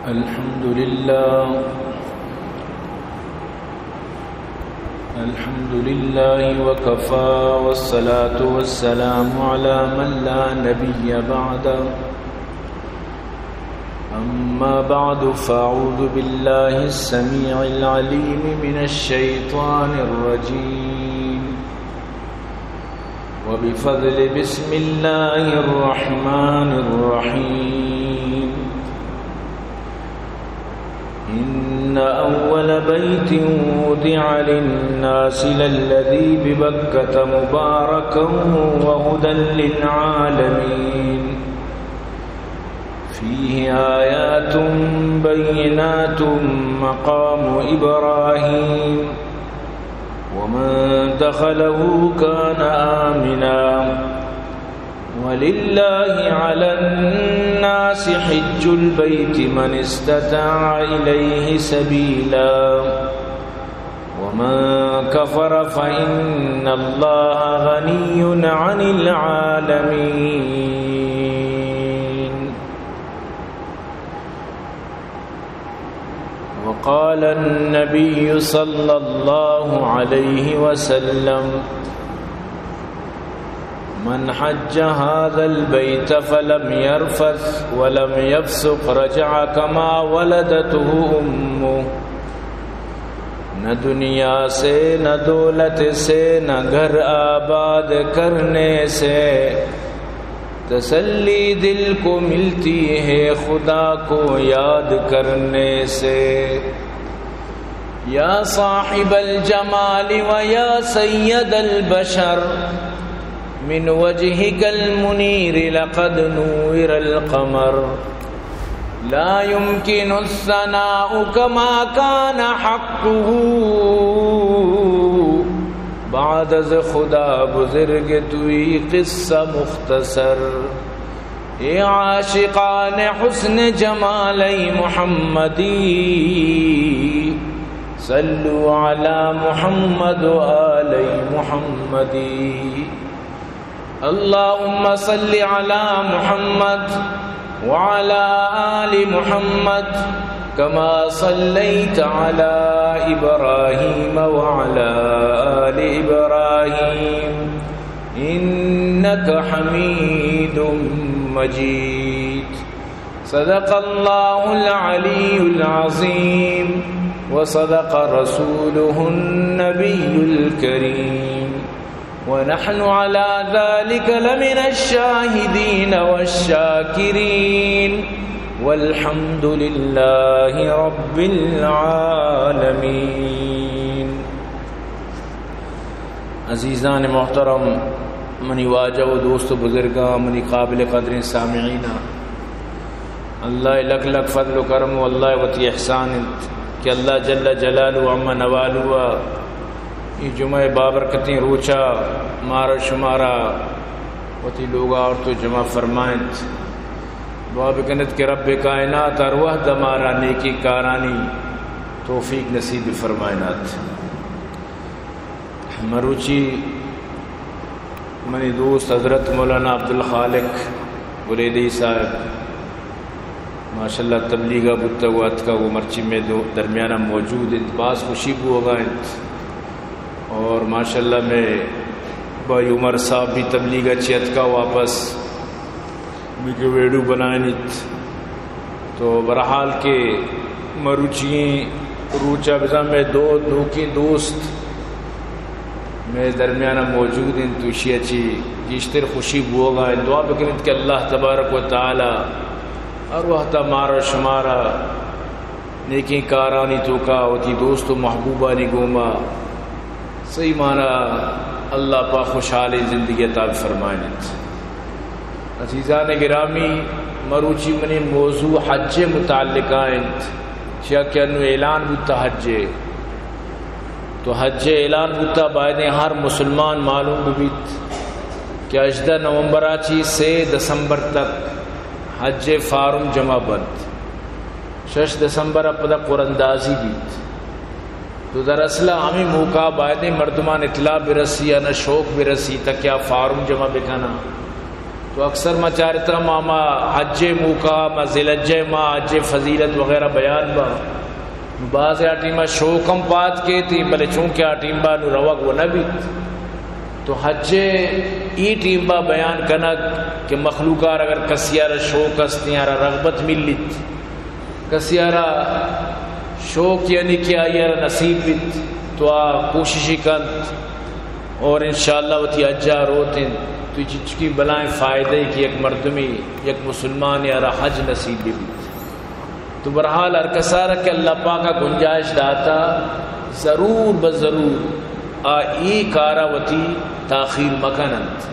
الحمد لله. الحمد لله وكفى، والصلاة والسلام على من لا نبي بعده. أما بعد، فأعوذ بالله السميع العليم من الشيطان الرجيم. وبفضل بسم الله الرحمن الرحيم. إن أول بيت وضع للناس للذي ببكة مباركا وهدى للعالمين. فيه آيات بينات مقام إبراهيم ومن دخله كان آمنا ولله على الناس حج البيت من استطاع إليه سبيلا ومن كفر فإن الله غني عن العالمين. وقال النبي صلى الله عليه وسلم: من حج هذا البيت فلم يرفث ولم يفسق رجع كما ولدته أمه. نہ دنیا سے، نہ دولت سے، نہ گھر آباد کرنے سے، تسلی دل کو ملتی ہے خدا کو یاد کرنے سے۔ یا صاحب الجمال و یا سید البشر، من وجهك المنير لقد نور القمر، لا يمكن الثناء كما كان حقه، بعد از خدا بزرگ توئی قصہ مختصر۔ اے عاشقان حسن جمال محمدی، صلوا علی محمد و آل محمدی۔ اللهم صل على محمد وعلى آل محمد كما صليت على إبراهيم وعلى آل إبراهيم إنك حميد مجيد. صدق الله العلي العظيم وصدق رسوله النبي الكريم. ونحن على ذلك لمن الشاهدين والشاكرين، والحمد لله رب العالمين. عزیزان محترم، منی واجہ و دوست و بزرگاں، منی قابل قدریں سامعیناں، اللہ ءِ لک لک فضل و کرم و اللہ ءِ وتی احسان انت کہ اللہ جل جلالہ و عم نوالہ ءَ اے جمعہ ءِ بابرکتیں روچ ءَ مارا شمارا وتی لوگ ءَ آورت و جمع فرمائینت۔ دعا بکنت کہ رب کائنات ہر وہد ءَ مارا نیکیں کارانی توفیق نصیب فرمائینات۔ مروچی منی دوست حضرت مولانا عبدالخالق بلیدی صاحب ماشاءاللہ تبلیغ ءَ بوتگ و اتکگ و مرچی مئے دو درمیان ءَ موجود انت، باز خوشی بوگ ءَ انت۔ اور ماشاءاللہ مئے بھائی عمر صاحب بھی تبلیغ ءَ چہ اتکا واپس۔ بلکہ ویڈیو بنائینیت۔ تو بہرحال کہ مروچی ئیں روچ ءَ بزاں مئے دو نوکیں دوست مئے درمیان ءَ موجود انت، تو ایشی ءَ چہ گیشتر خوشی بوگ ءَ انت۔ دعا بکنیت کہ اللہ تبارک و تعالی ہر وہد ءَ مارا شمارا نیکیں کارانی توکا وتی دوست و محبوبانی گوما صحیح معنی اللہ پاک خوشحالیں زندگی عطا فرمائینیت۔ عزیزان گرامی، مروچی منی موضوع حج ءِ متعلقہ انت، چیا کہ انوں اعلان بوتا حج ءِ۔ تو حج ءِ اعلان بوتا، بایدیں ہر مسلمان معلوم ببیت کہ ہژدہ نومبر ءَ چہ سے دسمبر تک حج ءِ فارم جمع بنت۔ شش دسمبر ءَ پدا قراندازی بیت۔ تو در اصل ءَ ہمے موقع ءَ بایدیں مردمان اطلاع برسی، آناں شوق برسی تاکہ آ فارم جمع بکناں۔ تو اکثر ما چارتہ، ما، ما حج موقع، ما ذی الحجہ، ما حج فضیلت وغیرہ بیان با۔ بعض آ ٹیما شوق ہم پات کیتی، بلے چونکہ آ ٹیم با نو روگ و نہ بیت، تو حج ای ٹیم با بیان کنگ کہ مخلوقار اگر کسی آرا شوق است یا آرا رغبت ملیت، کسی آرا شوق یعنی کہ آئی آرا نصیب بیت، تو آ کوششی کنت اور انشاءاللہ وتی حجا روت انت، تو چچکی بلائیں فائدہ کہ یک مردمی، یک مسلمان آرا حج نصیب بیت۔ تو بہرحال ہر کسارا کہ اللہ پاکا گنجائش داتا، ضرور بہ ضرور آ ای کارا وتی تاخیر مکننت۔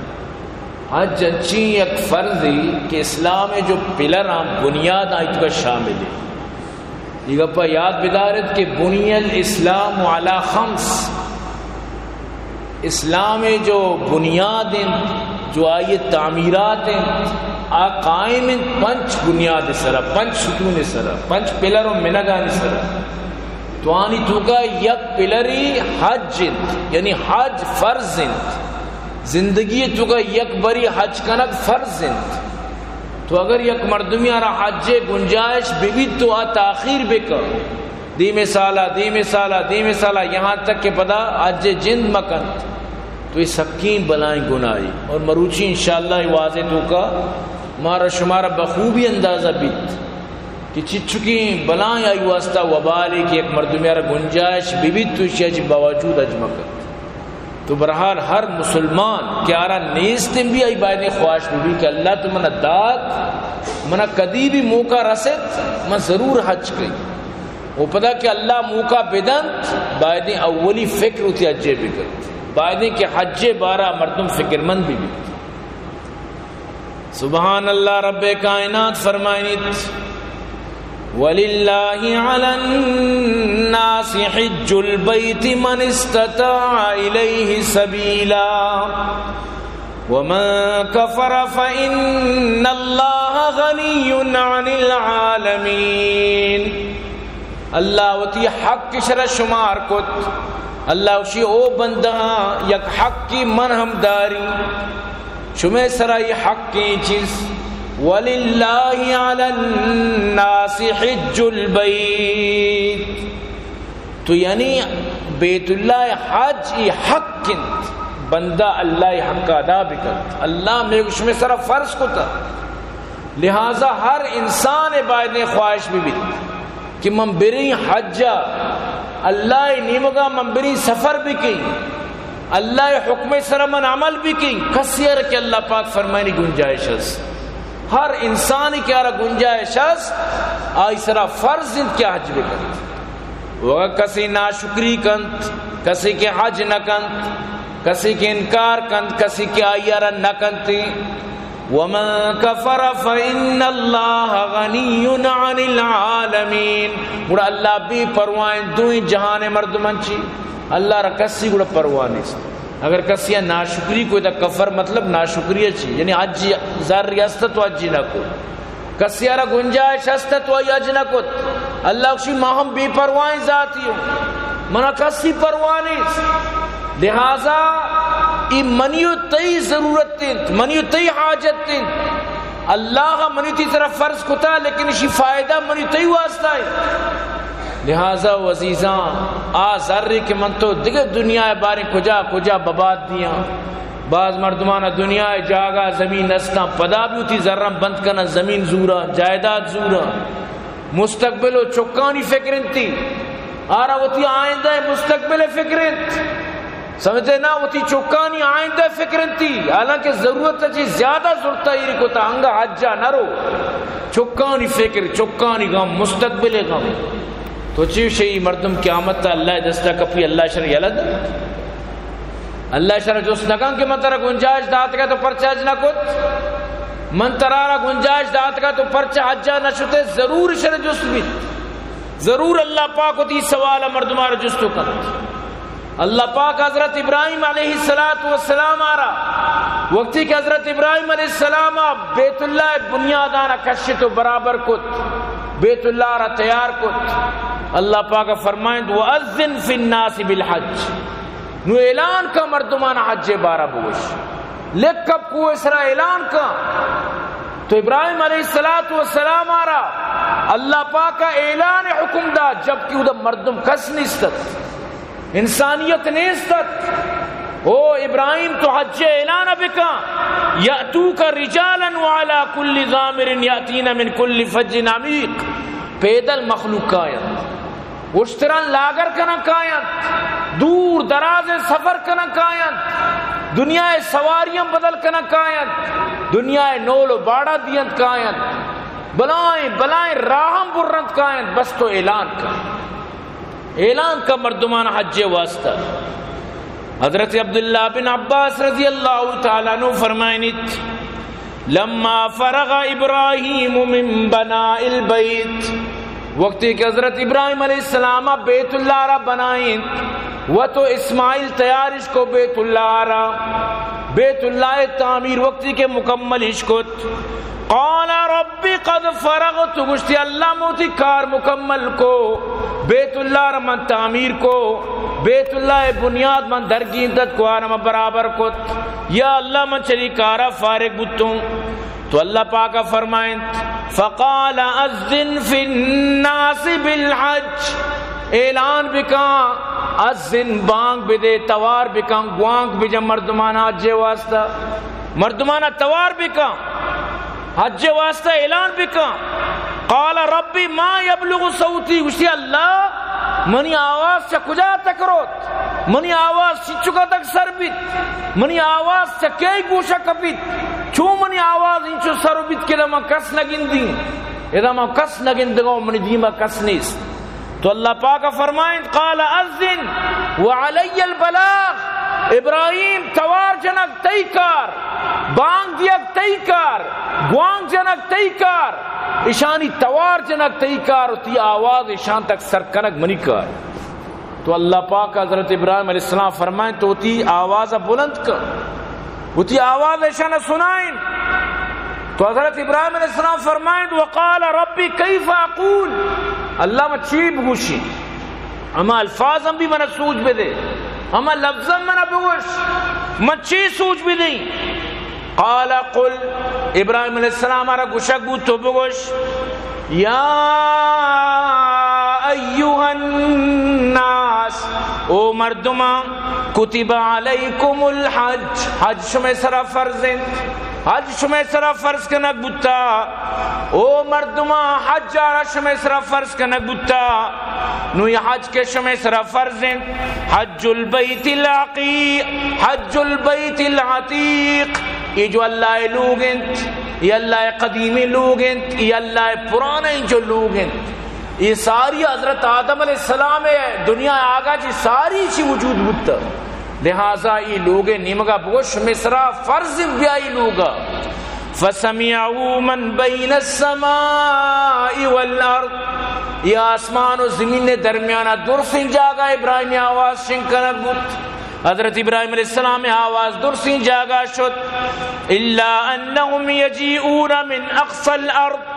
حج انچیں یک فرضے کہ اسلام جو پلر آں، بنیاد آں، ایتکا شامل ہے۔ یہ گپا یاد بدارت کہ بنی الاسلام علی خمس، اسلام جو بنیاد انت، جو آئی تعمیرات انت، آ قائم انت پنچ بنیاد سرا، پنچ ستون سرا، پنچ پلر و منگانی سرا۔ تو آنی توکا یک پلری حج انت، یعنی حج فرض انت۔ زندگی توکا یک بری حج کنگ فرض انت۔ تو اگر یک مردمی آرا حج گنجائش ببیت تو آ تاخیر بکن، دیمی سالا، دیمی سالا، دیمی سالا، یہاں تک کہ پدا حج جند مکنت، تو یہ سکیں بلائیں گناہی۔ اور مروچی انشاءاللہ یہ واضح توکا مارا شمارا بخوبی اندازہ بیت کہ چچکیں بلائیں آئی واسطہ وبالے کہ یک مردمی آرا گنجائش ببیت تو اشیا چی باوجود حج مکنت۔ تو بہرحال ہر مسلمان کہ آرا نیست بھی آئی باید خواہش بھی کہ اللہ تو منا دات، منا کدی بھی موقع رسیت، من ضرور حج کئی۔ و پدا کہ اللہ موقع بدنت، باید اولی فکر وتی حجے بکنت، باید کہ حج بارا مردم فکرمند بھی بیت۔ سبحان اللہ، رب کائنات فرمائنیت، وللہ علی الناس حج البیت من استطاع الیہ سبیلا ومن کفر فإن اللہ غنی عن العالمین۔ اللہ وتی حق شرا شمار کت۔ اللہ وشی او بندہاں یک حقی من ہم داری، شمے سرا یہ حقی چیز، وللہ علی الناس حج البیت۔ تو یعنی بیت اللہ حج یہ حق انت، بندہ اللہ حق ادا بکنت۔ اللہ میں شمے سرا فرض کتا، لہذا ہر انسان باید خواہش بھی بیت کہ من بریں حجا، اللہ نیمگا من بریں سفر بکیں، اللہ حکم سر من عمل بکیں۔ کسی ار کہ اللہ پاک فرمائنی گنجائش است، ہر انسانی کہ آرا گنجائش است، آئی سرا فرض انت کہ حج بکنت۔ و اگر کسی ناشکری کنت، کسی کہ حج نہ کنت، کسی کہ انکار کنت، کسی کہ آئی آرا نہ کنت، ومن کفر فإن اللہ غنی عن العالمین۔ گڑا اللہ بے پرواہ انت دوئیں جہان مردمان چی، اللہ را کسی گڑا پرواہ نیست۔ اگر کسی ناشکری کو، تو کفر مطلب ناشکری چی، یعنی حج زر ریاست تو حج نہ کو، کسی آرا گنجائش است تو آئی حج نہ کت۔ اللہ گوشی، ما ہم بے پرواہیں ذاتی ہوں، منا کسی پرواہ نیست۔ لہذا ای منی و تئی ضرورت انت، منی و تئی حاجت انت۔ اللہ منی تئی طرف فرض کتا، لیکن اشی فائدہ منی تئی واسطہ انت۔ لہذا و عزیزاں، آ زرے کہ من تو دگہ دنیا بارے کجا کجا بباد دیاں، بعض مردمان دنیا جاگہ زمین نستاں، پدا بھی وتی زراں بند کنن، زمین زوراں، جائیداد زوراں۔ مستقبل و چکانی فکر انتی، آرا وتی آئندہ مستقبل فکر انت۔ سمجھتے نا، وتی چکانی آئندہ فکر انتی، حالانکہ ضرورت چی زیادہ ضرورت ایری کو تا انگا حجا نہ رو۔ چکانی فکر، چکانی غم، مستقبل غم۔ تو چی شئی مردم قیامت تا اللہ دستا کپی، اللہ شر یلد۔ اللہ شر جست نکن کہ من ترا گنجائش داتگا تو پرچہ حج نہ کت؟ من ترا را گنجائش داتگا تو پرچہ حجا نہ شتے؟ ضرور شر جست بیت۔ ضرور اللہ پاک وتی سوال مردمار جست کنت۔ اللہ پاک حضرت ابراہیم علیہ الصلوۃ والسلام آرا، وقتی کہ حضرت ابراہیم علیہ السلام بیت اللہ بنیادانا کشت و برابر کت، بیت اللہ را تیار کت، اللہ پاک فرمائند، وَأَذِّن فِي النَّاسِ بِالْحَجِّ۔ نو اعلان کا مردمان حج بارا بگوش۔ لکپ کوہ سرا اعلان کن۔ تو ابراہیم علیہ الصلوۃ والسلام آرا اللہ پاک اعلان حکم دا، جبکہ ادا مردم کس نیستت، انسانیت نیستت۔ او ابراہیم، تو حج اعلان بکن، یأتوک رجالا وعلی کل ضامر یأتین من کل فج عمیق۔ پیدل مخلوق کاینت، اشتران لاگر کنن کاینت، دور دراز سفر کنن کاینت، دنیا سواریاں بدل کنن کاینت، دنیا نول و باڑا دینت کاینت، بلائیں بلائیں راہم برنت کاینت۔ بس تو اعلان کن، اعلان کن مردمان حج واسطہ۔ حضرت عبداللہ بن عباس رضی اللہ تعالی عنہ فرمائنیت، لما فرغ ابراہیم من بناء البیت، وقتی کہ حضرت ابراہیم علیہ السلام بیت اللہ را بنائینت، و تو اسماعیل تیارش کو بیت اللہ را، بیت اللہ تعمیر وقتی کہ مکملش کت، قال رب قد فرغت، گوشتی، اللہ، من وتی کار مکمل کو، بیت اللہ را من تعمیر کو، بیت اللہ بنیاد من درگیندت کو، آرا من برابر کت۔ یا اللہ، من چری کارا فارغ بوتوں۔ تو اللہ پاک فرمائنت، فقال اذن فی الناس بالحج، اعلان بکن، اذن، بانگ بدے، توار بکن، گوانک بجن مردمان حج واسطہ، مردمان توار بکن، حج واسطہ اعلان بکن۔ قال ربی ما یبلغ صوتی، گوشتی، اللہ، منی آواز چہ کجا تک روت؟ منی آواز چنچکا تک سر بیت؟ منی آواز چہ کئی گوشا کپیت؟ چون منی آواز انچو سر بیت کہ ادا من کس نہ گندی، ادا من کس نہ گندگا، منی دیما کس نیست۔ تو اللہ پاک فرمائنت، قال اذن وعلی البلاغ، ابراہیم، توار جنگ تئی کار، بانگ دیگ تئی کار، گوانک جنگ تئی کار، اشانی توار جنگ تئی کار، و تی آواز اشان تک سر کنگ منی کار۔ تو اللہ پاک حضرت ابراہیم علیہ السلام فرمائنت، تو وتی آواز بلند کن، وتی آواز اشان سنائن۔ تو حضرت ابراہیم علیہ السلام فرمائنت، وقال ربی کیف اقول، اللہ، من چی بگوشی؟ ہما الفاظ ہم بھی من سوچ بدے، ہما لفظ ہم من بگوش، من چی سوچ بدیں؟ قال قل، ابراہیم علیہ السلام آرا گوشگ بوت، تو بگوش، یا ایھا الناس، او مردمان، کتب علیکم الحج، حج شمئے سرا فرض انت، حج شمئے سرا فرض کنگ بوتا۔ او مردمان، حج آرا شمئے سرا فرض کنگ بوتا۔ نو اے حج کہ شمئے سرا فرض انت، حج البیت العقیق، حج البیت العتیق، اے جو اللہ ء لوگ انت، اے اللہ ء قدیمی لوگ انت، اے اللہ ء پرانے جو لوگ انت، اے ساری حضرت آدم علیہ السلام ء دنیا آگا چی ساری چی وجود بوتا۔ لہذا اے لوگ ء نیمگا بگوش، شمئے سرا فرض انت بیا اے لوگا۔ فسمعه من بین السماء والارض، اے آسمان و زمین ء درمیانا درسیں جاگہ ابراہیم ء آواز شنگ کنگ بوت۔ حضرت ابراہیم علیہ السلام ء آواز درسیں جاگہ شت۔ الا انهم یجیئون من اقصی الارض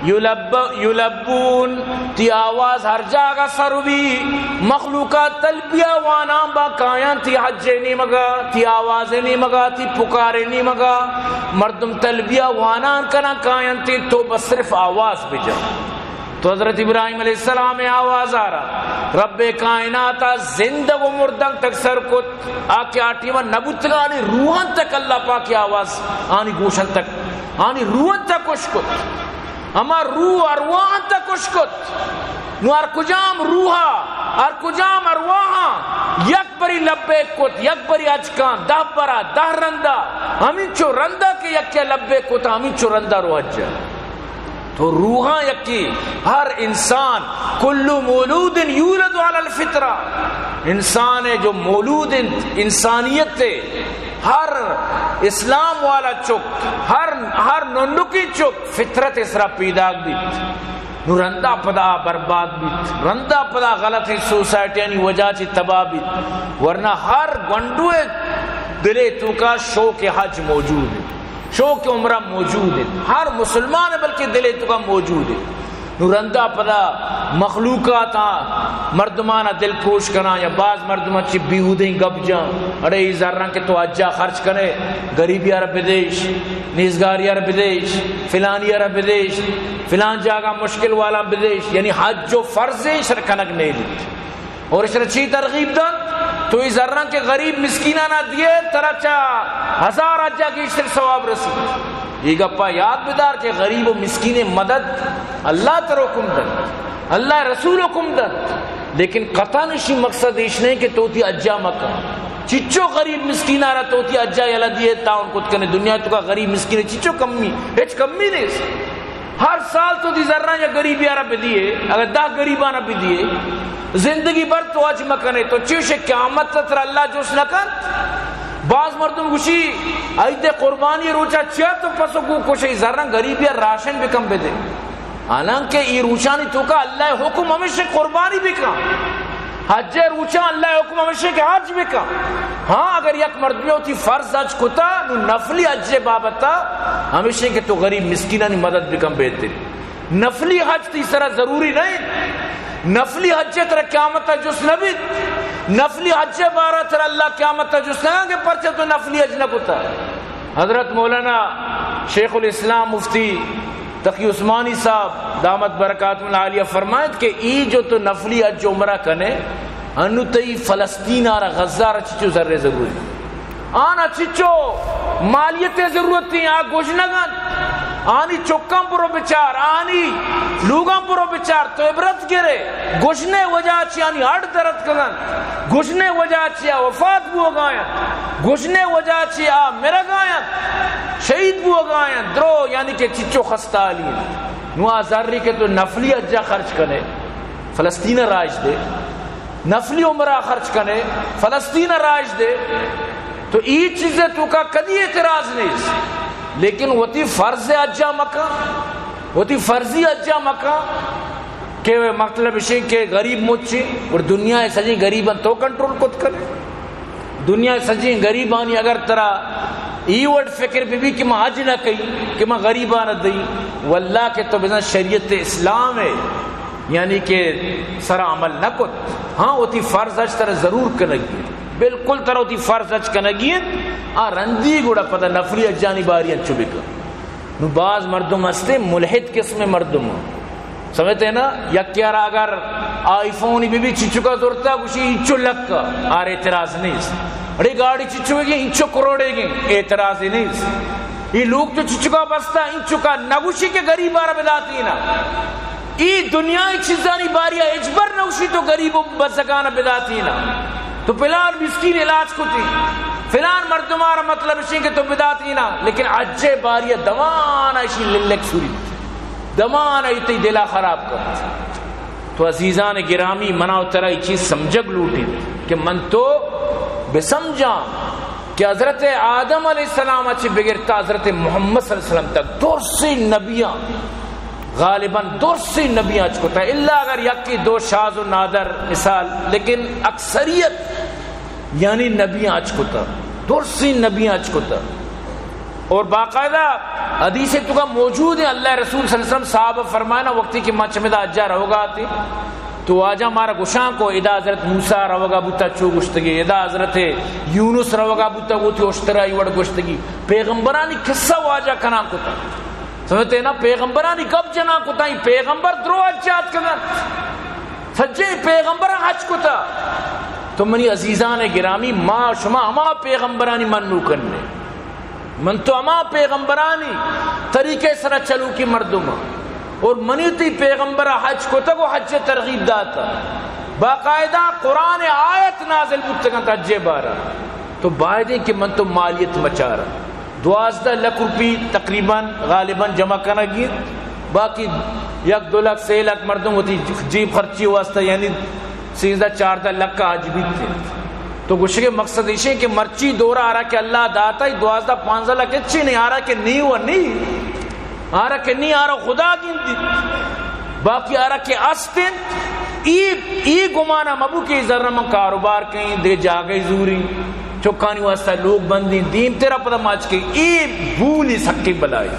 یلب-، یلبون، تی آواز ہر جاگہ سر بی، مخلوقات تلبیہ وانان با کایاں تی حج ء نیمگا، تی آواز ء نیمگا، تی پکار ء نیمگا، مردم تلبیہ وانان کناں کایاں تی، تو بس صرف آواز بجن۔ تو حضرت ابراہیم علیہ السلام ء آواز آرا رب کائنات ء زندگ و مردگ تک سر کت، آ کہ آ ٹیما نبوتگانی روحان تک اللہ پاک ء آواز آنی گوشن تک، آنی روحان تک کش کت۔ ہما روح ارواحاں تک کش کت۔ نو ہر کجام روحا، ہر کجام ارواحاں یک بری لبیک کت، یک بری حج کان، دہ برا، دہ رندا، ہمینچو رندا کہ یکے لبیک کت، ہمینچو رندا رو حج۔ تو روحاں یکی، ہر انسان، کل مولود یولد علی الفطرہ، انسان ء جو مولود انت، انسانیت ء ہر اسلام والا چک، ہر، ہر ننکی چک فطرت ء سرا پیداگ بیت۔ نو رندا پدا برباد بیت، رندا پدا غلطیں سوسائٹیانی وجہ چی تباہ بیت، ورنہ ہر گونڈو ء دل ء توکا شوق حج موجود انت، شوق عمرہ موجود انت، ہر مسلمان ء بلکہ دل ء توکا موجود انت۔ نو رندا پدا مخلوقات آ مردمانا دلپروش کناں، یا باز مردماں چی بیہودیں گپ جاں، اڑے ای زراں کہ تو حجا خرچ کنے، غریبی آرا بدیش، نیزگاری آرا بدیش، فلانی آرا بدیش، فلان جاگہ مشکل والا بدیش، یعنی حج و فرض شر کنگ نیلی۔ اور اشرا چی ترغیب دنت؟ تو ای زراں کہ غریب مسکینانا دیے، ترا چا ہزار حجا گیشتر ثواب رسی۔ یہ گپا یاد بدار کہ غریب و مسکین مدد اللہ تر حکم دنت، اللہ رسول حکم دنت، لیکن قطعاً اشی مقصد ایش نہیں کہ تو تی حجا مکن۔ چچو غریب مسکین آرا تو تی حجا یلا دیے تعاون کت کنے، دنیا تو کا غریب مسکین چچو کمی، ہچ کمی نہیں۔ ہر سال تو دی زراں یا غریبی آرا بدیے، اگر دہ غریبانا بدیے، زندگی بھر تو حج مکنے، تو چیوشے قیامت ترا اللہ جست نکنت؟ باز مردم گوشی، عید قربانی روچا چیا تو پسو گو کشے، زراں غریبی راشن بکن بدے۔ حالانکہ ای روچانی توکا اللہ حکم ہمیشہ قربانی بکن۔ حج روچاں اللہ حکم ہمیشہ کہ حج بکن۔ ہاں، اگر یک مردمے وتی فرض حج کتا، نو نفلی حج بابتا ہمیشہ کہ تو غریب مسکینانی مدد بکن بہتر۔ نفلی حج تی سرا ضروری نہیں۔ نفلی حج ترا قیامت جست نبیت۔ نفلی حج بارا ترا اللہ قیامت جست نہ کہ پرچہ تو نفلی حج نہ کتا۔ حضرت مولانا شیخ الاسلام مفتی تقی عثمانی صاحب دامت برکاتہم العالیہ فرمائیت کہ ای جو تو نفلی حج عمرہ کنے، انو تئی فلسطین آرا، غزہ آرا چچو زر ضروری، آنا چچو مالیت ضرورت ہیں، آ گژنگ انت، آنی چکاں برو بچار، آنی لوگاں برو بچار، تو عبرت گرے۔ گژنے وجہ چی آنی ہڈ درد کگن، گژنے وجہ چی آ وفات بوگاین، گژنے وجہ چی آ مرگاین، شہید بوگاین، درو یعنی کہ چچو خستہ حالی انت۔ نو آ زری کہ تو نفلی حجا خرچ کنے، فلسطین راج دے، نفلی عمرہ خرچ کنے، فلسطین راج دے، تو ای چیزے توکا کدی اعتراض نیست، لیکن وتی فرض حجا مکن، وتی فرضی حجا مکن کہ مطلب اشیں کہ غریب مچیں اور دنیا سجیں غریباں تو کنٹرول کت کنے۔ دنیا سجیں غریبانی اگر ترا ای وڑ فکر بہ بی کہ ما حج نہ کئی، کہ ما غریبان دئی، واللہ کہ تو بزن شریعت اسلام ہے، یعنی کہ سرا عمل نہ کت۔ ہاں، وتی فرض حج ترا ضرور کنگی، بالکل ترا وتی فرض حج کنگی انت، آ رندی گڑا پدا نفلی حجانی باری انچو بکن۔ نو باز مردم ہستے ملحد قسم مردم، سمجھتے نا؟ یکے آرا اگر آئی فون بی بی چچکا زرتا گوشی انچو لکا، آر اعتراض نیست۔ اڑے گاڑی چچو گی انچو کروڑے گی، اعتراض نیست۔ یہ لوگ تو چچکا بستا انچکا نگوشی کہ غریب آرا بداتینا۔ ای دنیای چیزانی باریا اجبر نوشی تو غریب و بزگان بداتینا۔ تو پلان مسکین علاج کتی، فلان مردم آرا مطلب اشیں کہ تو بداتینا، لیکن حج باریا دمان اشی للک سوری، دمان ای تی دلا خراب کر۔ تو عزیزان گرامی، منا و ترا ای چیز سمجھگ لوٹی کہ من تو بسمجھاں کہ حضرت آدم علیہ السلام چی بگرتا حضرت محمد صلی اللہ علیہ وسلم تک درسیں نبیاں، غالباً درسیں نبیاں حج کتا، الا اگر یکی دو شاذ و نادر مثال، لیکن اکثریت یعنی نبیاں حج کتا، درسیں نبیاں حج کتا۔ اور باقاعدہ حدیث توکا موجود ہیں، اللہ رسول صلی اللہ علیہ وسلم صحابہ فرمانا، وقتی کہ ما چمدا حجا روگا آتے، تو واجہ مارا گشان کو، ادا حضرت موسیٰ روگا بوتا چو گشتگی، ادا حضرت یونس روگا بوتا گوتی اشترائی وڑ گشتگی۔ پیغمبرانی قصہ واجہ کنان کتا۔ سمجھتے نا؟ پیغمبرانی گپ جنان کتا، ای پیغمبر درو حج آتکگن۔ سجے پیغمبر حج کتا۔ تو منی عزیزان گرامی، ما شما ہما پیغمبرانی منو کنے۔ من تو ہما پیغمبرانی طریقے سرا چلوکی مردم ہاں۔ اور منی تی پیغمبر حج کتگ و حج ترغیب داتا۔ باقاعدہ قرآن آیت نازل بوتگنت حج بارا۔ تو بایدیں کہ من تو مالیت مچارا۔ دوازدہ لکھ روپی تقریباً غالباً جمع کنگی انت۔ باقی یک دو لکھ، سے لکھ مردم وتی جیب خرچی واسطہ، یعنی سیزدہ چاردہ لکھ کا حج بیت انت۔ تو گوشگے مقصد ایشیں کہ مرچی دورا آرا کہ اللہ داتا، ای دوازدہ پانزدہ لکھ اچھی نہیں، آرا کہ نہیں و نہیں، آرا کہ نہیں، آرا خدا گندی۔ باقی آرا کہ است انت، ای، ای گمانا مبو کہ ای زر من کاروبار کہیں، دے جاگہ زوری، چکانی واسطہ لوگ بندیں، دیم تیرا پدا ماچ کے، ای بولی سکی بلائی۔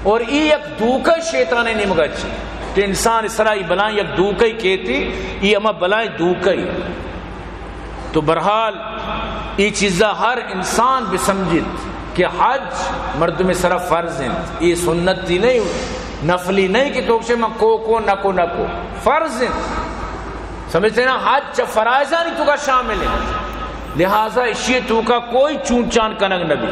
اور ای یک دوکہ شیطان نیمگا چی۔ کہ انسان سرا ای بلائیں یک دوکئی کیتی، ای ہما بلائیں دوکئی۔ تو بہرحال ای چیزا ہر انسان بسمجھت کہ حج مردم سرا فرض انت، ای سنتی نہیں، نفلی نہیں کہ تو گشے من کو کو نکو نکو، فرض انت۔ سمجھتے نا؟ حج چہ فرائضانی توکا شامل انت، لہذا اشی توکا کوئی چون چان کنگ نبی۔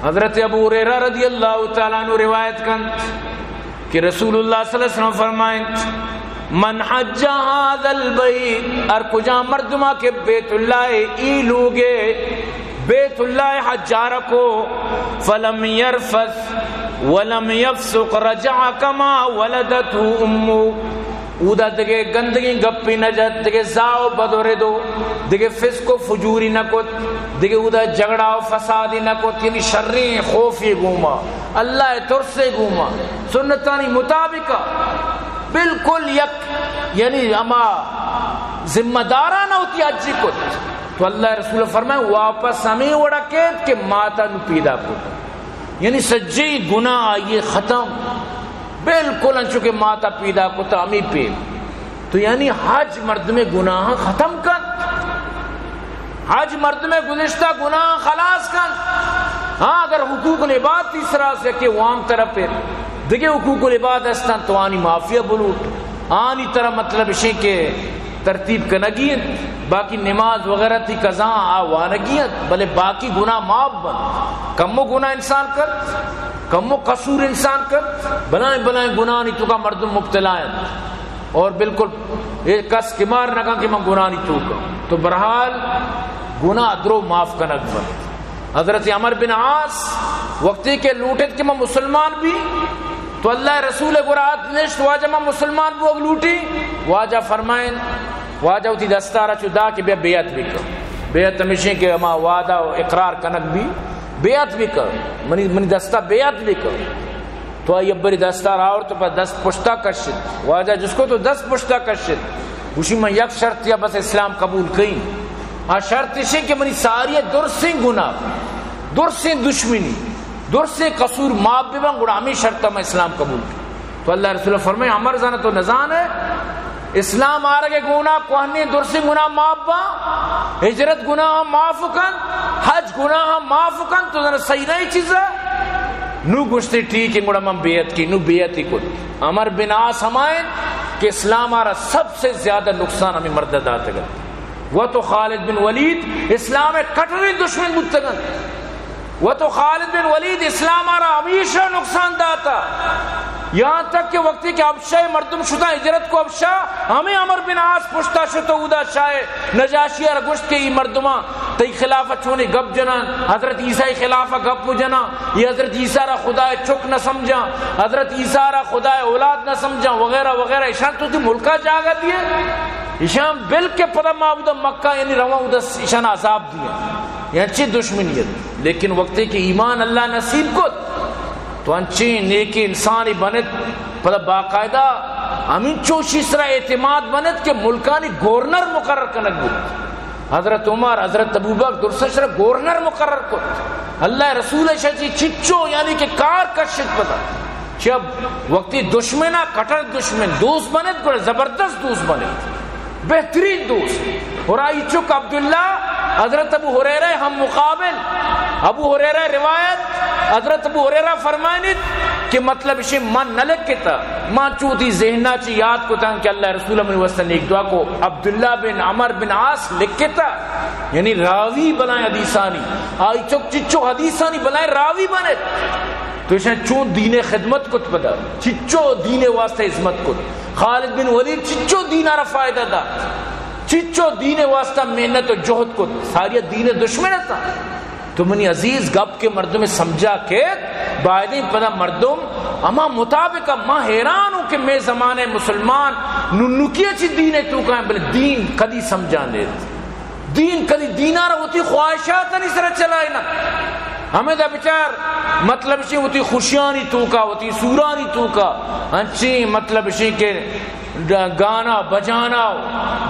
حضرت ابو ہریرہ رضی اللہ تعالی عنہ روایت کنت کہ رسول اللہ صلی اللہ علیہ وسلم فرمائنت، من حج هذا البيت، ہر کجا مردما کہ بیت اللہ ای لوگے، بیت اللہ حجارہ کو، فلم يرفث ولم يفسق رجع كما ولدته امه، اودا دگہ گندگیں گپے نہ جت، دگہ زاہ و بدرد و دگہ فسق و فجوری نہ کت، دگہ اودا جھگڑا و فسادی نہ کت، یعنی شریں خوفے گوما، اللہ ترسے گوما، سنتانی مطابقا بالکل یک، یعنی ہما ذمہ دارانہ وتی حجی کت۔ تو اللہ رسول فرمائے، واپس ہمیں وڑا کیت کہ ماتا نو پیدا کت۔ یعنی سجیں گناہ آئیے ختم، بالکل انچو کہ ماتا پیدا کتا ہمیں پیم۔ تو یعنی حج مردم گناہ ختم کنت، حج مردم گزشتہ گناہ خلاص کنت۔ ہاں، اگر حقوق العباد تیسرا سے کہ وام طرف دگہ حقوق العباد ہستن تو آنی معافیہ بلوٹ، آنی طرح مطلب اشیں کہ ترتیب کنگی انت، باقی نماز وغیرہ تی قضا آ وانگی انت، بلے باقی گناہ معاف بنت۔ کمو گناہ انسان کنت، کمو قصور انسان کنت، بلائیں بلائیں گناہانی توکا مردم مبتلا انت اور بالکل اے کس کمار نہ کنت کہ من گناہانی توکا۔ تو بہرحال گناہ درو معاف کنگ بنت۔ حضرت عمرو بن عاص وقتی کہ لوٹت کہ من مسلمان بی، تو اللہ رسول گورا آت نشت، واجہ من مسلمان بوگ لوٹی، واجہ فرمائن، واجہ وتی دستارا چو دا کہ بیا بیعت بکن۔ بیعت ہمیشیں کہ ہما وعدہ و اقرار کنگ بی، بیعت بکن، منی، منی دستا بیعت بکن۔ تو آئی ابری دستار آورت و پہ دست پشتا کشت۔ واجہ جس کو تو دست پشتا کشت۔ گوشی من یک شرط یا بس اسلام قبول کئیں۔ آ شرط اشیں کہ منی ساری درسیں گناہ، درسیں دشمنی، درسیں قصور معاف ببن، گڑا ہمیں شرطا من اسلام قبول کئیں۔ تو اللہ رسول فرمائے، عمر زانہ تو نزانے، اسلام آرگ گونا کوہنیں درسیں گناہ معاف با، ہجرت گناہ معاف کن، حج گناہ معاف کن، تو زانہ صحیح نہیں چیزا۔ نو گوشتے ٹھیک ہے، گڑا من بیعت کئیں، نو بیعت ہی کت۔ عمرو بن عاص ہمائیں کہ اسلام آرا سب سے زیادہ نقصان ہمیں مرد داتگ۔ و تو خالد بن ولید اسلام کٹریں دشمن بوتگن۔ و تو خالد بن ولید اسلام آرا ہمیشہ نقصان داتا، یہاں تک کہ وقتی کہ حبشہ مردم شتا ہجرت کو حبشہ، ہمیں عمرو بن عاص پشتا شتو، اودا شاہ نجاشی آرا گوشت کہ ای مردماں تئی خلاف چونے گپ جنان، حضرت عیسیٰ خلاف گپ جنان، یہ حضرت عیسیٰ را خدا چک نہ سمجھاں، حضرت عیسیٰ را خدا اولاد نہ سمجھاں وغیرہ وغیرہ۔ اشان تو تی ملکا جاگہ دیے، اشان بل کہ پدا ما اودا مکہ یعنی رواں اودا اشان عذاب دیے۔ یہ انچیں دشمنی انت، لیکن وقتے کہ ایمان اللہ نصیب کت تو انچیں نیکیں انسانی بنت، پدا باقاعدہ ہمینچو شی سرا اعتماد بنت کہ ملکانی گورنر مقرر کنگ بوت۔ حضرت عمر، حضرت ابوبکر درست شرا گورنر مقرر کت۔ اللہ رسول شا چی چچو یعنی کہ کار کشت پدا۔ چہ وقتی دشمنا کٹر دشمن دوست بنت، گڑا زبردست دوست بنت۔ بہترین دوست۔ اور آئی چک عبداللہ، حضرت ابو ہریرہ ہم مقابل۔ ابو ہریرہ روایت، حضرت ابو ہریرہ فرمائنیت کہ مطلب اشی من نہ لکھتا، من چو وتی ذہنا چی یاد کتاں کہ اللہ رسول منی واسطہ نیک دعا کو۔ عبداللہ بن عمر بن عاص لکھتا، یعنی راوی بلائیں حدیثانی، آئی چک چچو حدیثانی بلائیں راوی بنت۔ تو اشاں چون دین خدمت کت پدا، چچو دین واسطہ خدمت کت۔ خالد بن ولید چچو دین را فائدہ دات، چچو دین واسطہ محنت و جہد کت، ساری دین دشمن اتاں۔ تو منی عزیز گپ کہ مردم سمجھا کیت، بایدیں پدا مردم ہما مطابق، ما حیران ہوں کہ مئے زمانہ مسلمان ننکی چی دین توکا ایں، بلے دین کدی سمجھا نیت۔ دین کدی دینارا وتی خواہشاتانی سرا چلائینت۔ ہمیدا بچار، مطلب اشی وتی خوشیانی توکا، وتی سورانی توکا، انچیں مطلب اشی کہ گانا بجانا و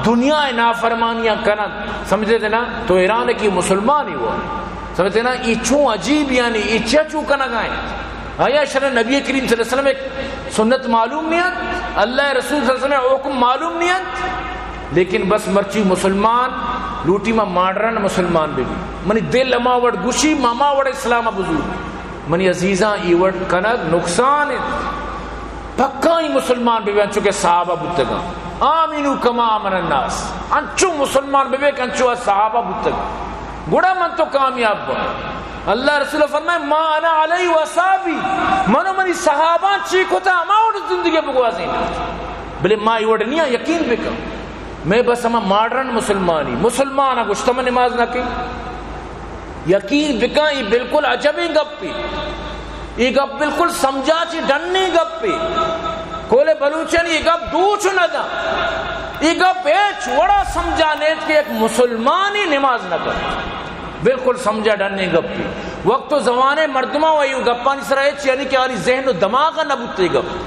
دنیا نافرمانیاں کنن۔ سمجھتے نا؟ تو ایران کی مسلمانی ہوا۔ سمجھتے نا؟ ای چون عجیب، یعنی ای چیا چون کنگائیں؟ آیا شر نبی کریم صلی اللہ علیہ وسلم ایک سنت معلوم نہ انت، اللہ ءِ رسول صلی اللہ علیہ وسلم ءِ حکم معلوم نہ انت، لیکن بس مرچی مسلمان لوٹی ما ماڈرن مسلمان بہ بی۔ منی دل ہما وڑ گوشی، ما ہما وڑ اسلام ءَ بزور۔ منی عزیزاں، اے وڑ کنگ نقصان انت۔ پکائیں مسلمان بہ بی انچو کہ صحابہ بوتگاں۔ آمنوا کما آمن الناس۔ انچو مسلمان بہ بی کہ انچو صحابہ بوتگ۔ گڑا من تو کامیاب باں۔ اللہ ءِ رسول فرمائے، ما انا علیہ و اصحابی، من و منی صحاباں چی کتا، ہما وڑ زندگی بگوازین۔ بلے ما اے وڑ نیاں، یقین بکن۔ مئے بس ہما ماڈرن مسلمانی، مسلمان ءَ گوشتہ من نماز نہ کئی۔ یقین بکن، اے بالکل عجبیں گپے۔ اے گپ بالکل سمجھا چی ڈنیں گپے۔ کولے بلوچانی اے گپ دوچ نہ داں۔ اے گپ ہچ وڑا سمجھا نیت کہ یک مسلمانی نماز نہ کن۔ بالکل سمجھا ڈنیں گپے۔ وقت و زمانے مردماں و اے گپانی سرا ہچ، یعنی کہ آنی ذہن و دماغ نہ بوت اے گپ۔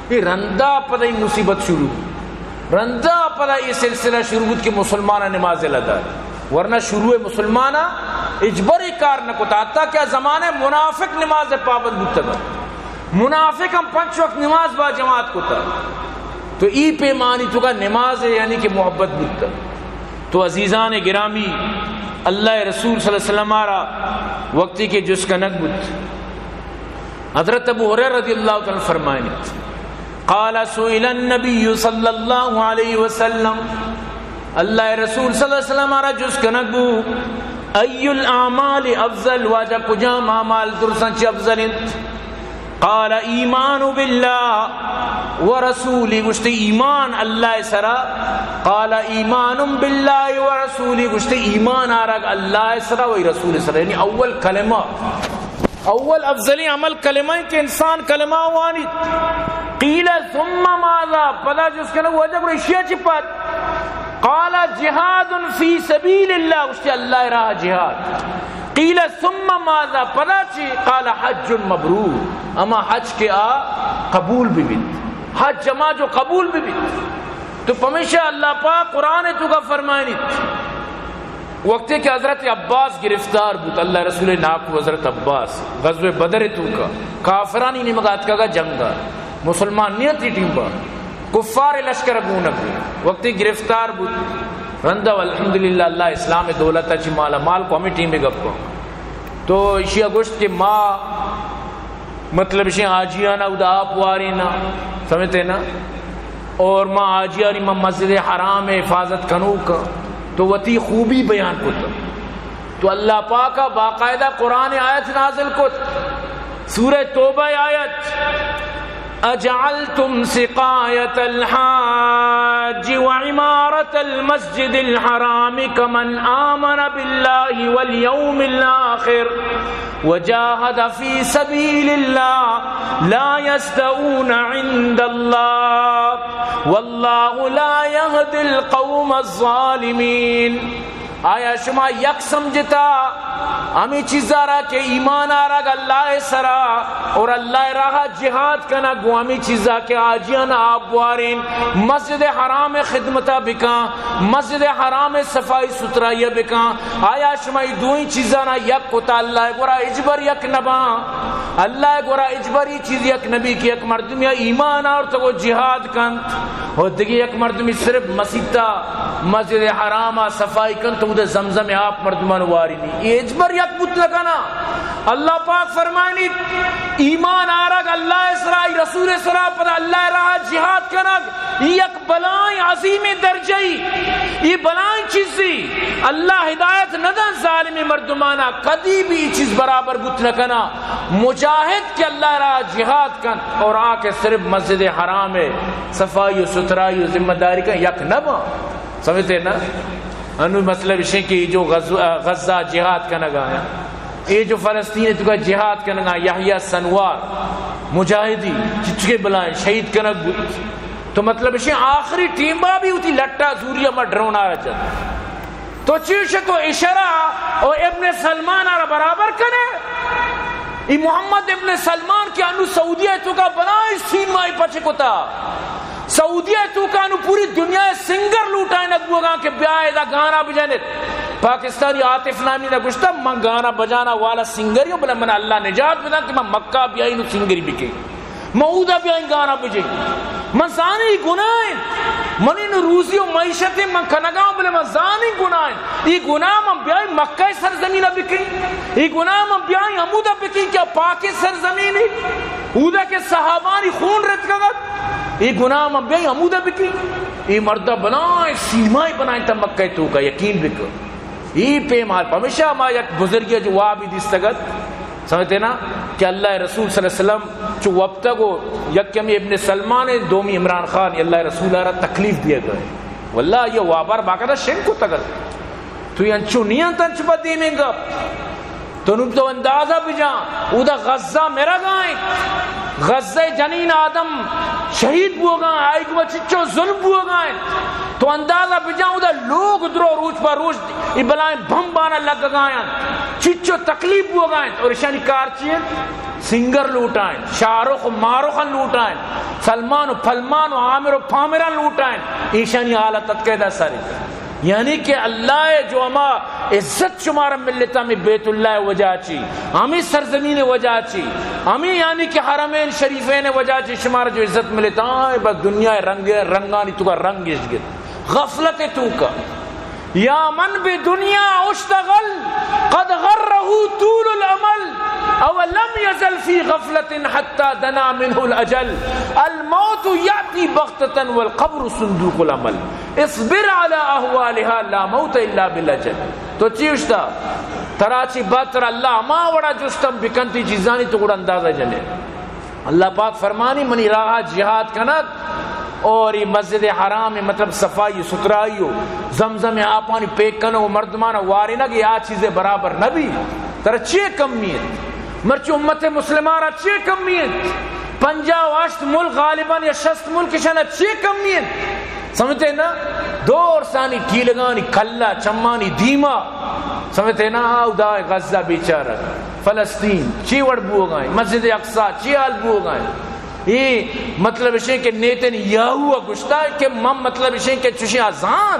اے رندا پدا اے مصیبت شروع بوت۔ رندا پدا اے سلسلہ شروع بوت کہ مسلمان نماز یلہ دات۔ ورنہ شروع مسلمان ہچبر اے کار نہ کتا۔ حتیٰ کہ آ زمانے منافق نماز پابند بوتگ۔ منافق ہم پنچ وقت نماز با جماعت کتا۔ تو اے پیمانی توکا نماز یعنی کہ محبت بوتگ۔ تو عزیزان گرامی، اللہ ءِ رسول صلی اللہ علیہ وسلم ءَ را وقتی کہ جست کنگ بوت، حضرت ابو ہریرہ رضی اللہ تعالی عنہ فرمائنیت، قال سئل النبی صلی اللہ علیہ وسلم، اللہ ءِ رسول صلی اللہ علیہ وسلم ءَ را جست کنگ بو، ای الاعمال افضل، واجہ کجام اعمال درساں چہ افضل انت؟ قال ایمان باللہ و رسولی، گوشتے ایمان اللہ ءِ سرا۔ قال ایمان باللہ و رسولی، گوشتے ایمان آرگ اللہ ءِ سرا و رسول ءِ سرا، یعنی اول کلمہ۔ اول افضلیں عمل کلمہ انت کہ انسان کلمہ وانیت۔ قیل ثم ماذا؟ پدا جست کنگ، واجہ گڑا اشیا چی پد؟ قال جہاد فی سبیل اللہ، گوشتی اللہ ءِ راہ جہاد۔ قیل ثم ماذا؟ پدا چی؟ قال حج مبرور، ہما حج کہ آ قبول بہ بیت، حج ہما جو قبول بہ بیت۔ تو پمیشا اللہ پاک قرآن ءِ توکا فرمائنیت، وقتے کہ حضرت عباس گرفتار بوت، اللہ ءِ رسول ءِ ناکو حضرت عباس، غزوہ بدر ءِ توکا کافرانی نیمگا اتکگا جنگا، مسلمان نیتی ٹیمبا، کفار لشکر گونگ بوت۔ وقتے گرفتار بوت، رندا الحمدللہ اللہ اسلام دولت چی مالا مال کو ہمیں ٹیم گپا۔ تو اشیا گوشت کہ ما مطلب اشیں حاجیانا ادا آپ وارینا، سمجھتے نا؟ اور ما حاجیانی ما مسجد حرام حفاظت کنوک، تو وتی خوبی بیان کت۔ تو اللہ پاکا باقاعدہ قرآن آیت نازل کت، سورہ توبہ آیت، اجعلتم سقایة الحاج وعمارة المسجد الحرام كمن آمن بالله واليوم الآخر وجاهد في سبيل الله لا يستوون عند الله والله لا يهدي القوم الظالمين۔ آیا شما یک سمجھتا ہمیں چیزا را کہ ایمان آرگ اللہ سرا اور اللہ راہ جہاد کنگ، گوں ہمیں چیزا کہ حاجیان آپ وارین، مسجد حرام خدمتا بکاں، مسجد حرام صفائی ستھرائی بکاں، آیا شما ای دوئیں چیزانا یک کتا اللہ گورا اجبر یک نباں؟ اللہ گورا اجبر ای چیز یک نبی کہ یک مردم یا ایمان آرتگ و جہاد کنت و دگہ یک مردمی صرف مسیتا، مسجد حراما صفائی کنت و اودے زمزم آپ مردمان وارینی، ای اجبر یک بوت نکنا۔ اللہ پاک فرمائنیت، ایمان آرگ اللہ سرا، ای رسول سرا، پدا اللہ راہ جہاد کنگ، ای یک بلائیں عظیمیں درجہ ای، ای بلائیں چیزی۔ اللہ ہدایت ندن ظالمیں مردمانا، کدی بھی ای چیز برابر بوت نکنا۔ مجاہد کہ اللہ راہ جہاد کنت اور آ کہ صرف مسجد حرام صفائی و ستھرائی و ذمہ داری کن، یک نباں۔ سمجھتے نا؟ انو مطلب اشیں کہ جو غزو-، غزہ جہاد کنگا ہیں، اے جو فلسطین توکا جہاد کنگا، یحییٰ سنوار، مجاہدی، چچکے بلائیں، شہید کنگ بوت۔ تو مطلب اشیں آخری ٹیما بھی ہوتی لٹا زوری ہما ڈرون آ رہا چاہتا۔ تو چیش تو اشرا او ابن سلمان آ را برابر کنے؟ ای محمد ابن سلمان کہ انو سعودیہ توکا بلائیں سینمائی پچ کتا۔ سعودیہ توکا انو پوری دنیا سنگر لوٹائیں بوگاں کہ بیا ادا گانا بجنت۔ پاکستانی عاطف نامی نے گوشتا، من گانا بجانا والا سنگری ہوں، بلے من اللہ نجات بدن کہ من مکہ بیائی نو سنگری بکے۔ من اودا بیائیں گانا بجیں۔ من زانی گناہ انت۔ منی نو روزی و معیشت انت، من کنگاں، بلے من زانی گناہ انت۔ ای گناہ من بیائیں مکہ سرزمین بکیں۔ ای گناہ من بیائیں ہمودا بکیں کہ پاک سرزمین، اودا کہ صحابانی خون رتکگت۔ ای گناہ من بیائیں ہمودا بکیں۔ ای مرد بلائیں سیمائے بنائیں تا مکہ توکا، یقین بکن۔ ای پیما پمیشا ما یک بزرگی جوابی دیستگت، سمجھتے نا، کہ اللہ رسول صلی اللہ علیہ وسلم چو وپتگ و یکمی ابن سلمان، دومی عمران خان، اللہ رسول را تکلیف دیے گئے۔ واللہ یہ وابار باقاعدہ شنگ کو تگت۔ تو انچو نہیں انت، انچو پہ دیمیں گپ۔ تو نوں تو اندازہ بجاں، اودا غزہ مرگائیں، غزہ جنین آدم شہید بوگائیں، آئی گما چچو ظلم بوگائیں۔ تو اندازہ بجاں، اودا لوگ درو روچ پہ روچ ای بلائیں بمبانا لگگائیں، چچو تکلیف بوگائیں۔ اور اشانی کار چی انت؟ سنگر لوٹائیں، شاہ رخ و ماہ رخ لوٹائیں، سلمان و پلمان و عامر و پامران لوٹائیں۔ ایشانی حالت اتکے دا ساری۔ یعنی کہ اللہ ء جو ہما عزت شمارا ملتا، ہمیں بیت اللہ ء وجہ چی، ہمیں سرزمین ء وجہ چی، ہمیں یعنی کہ حرمین شریفین ء وجہ چی شمارا جو عزت ملتا، آئے بس دنیا ء رنگ، رنگانی تو کا رنگ اش گت، غفلت ء تو کا۔ یا من بہ دنیا اشتغل قد غره طول الامل، او لم یزل فی غفلة حتی دنا منه الاجل، الموت یاتی بغتة والقبر صندوق العمل۔ اصبر علی احوالها لا موت الا بالاجل۔ تو چی اشتا؟ ترا چی بات ترا اللہ ہما وڑا جستم بکنتی چیزانی تو گڑا اندازہ جنے۔ اللہ پاک فرمانی، منی راہ جہاد کنت اور یہ مسجد حرام، مطلب صفائی ستھرائی و زمزم آپانی پیک کنو و مردمان وارینگ، یہ آ چیزیں برابر نبی۔ ترا چی کمی انت؟ مرچی امت مسلمہ را چی کمی انت؟ پنجاہ و ہشت ملک غالباً یا شست ملک شنا چی کمی انت؟ سمجھتے نا؟ دور سانی ٹیلگانی کلا چمانی دیما، سمجھتے نا؟ اودا غزہ بیچارہ، فلسطین چی وڑ بوگائیں، مسجد اقصی چی حال بوگائیں۔ اے مطلب اشیں کہ نیتن یاہو گشتا کہ من مطلب اشیں کہ چشیں آزان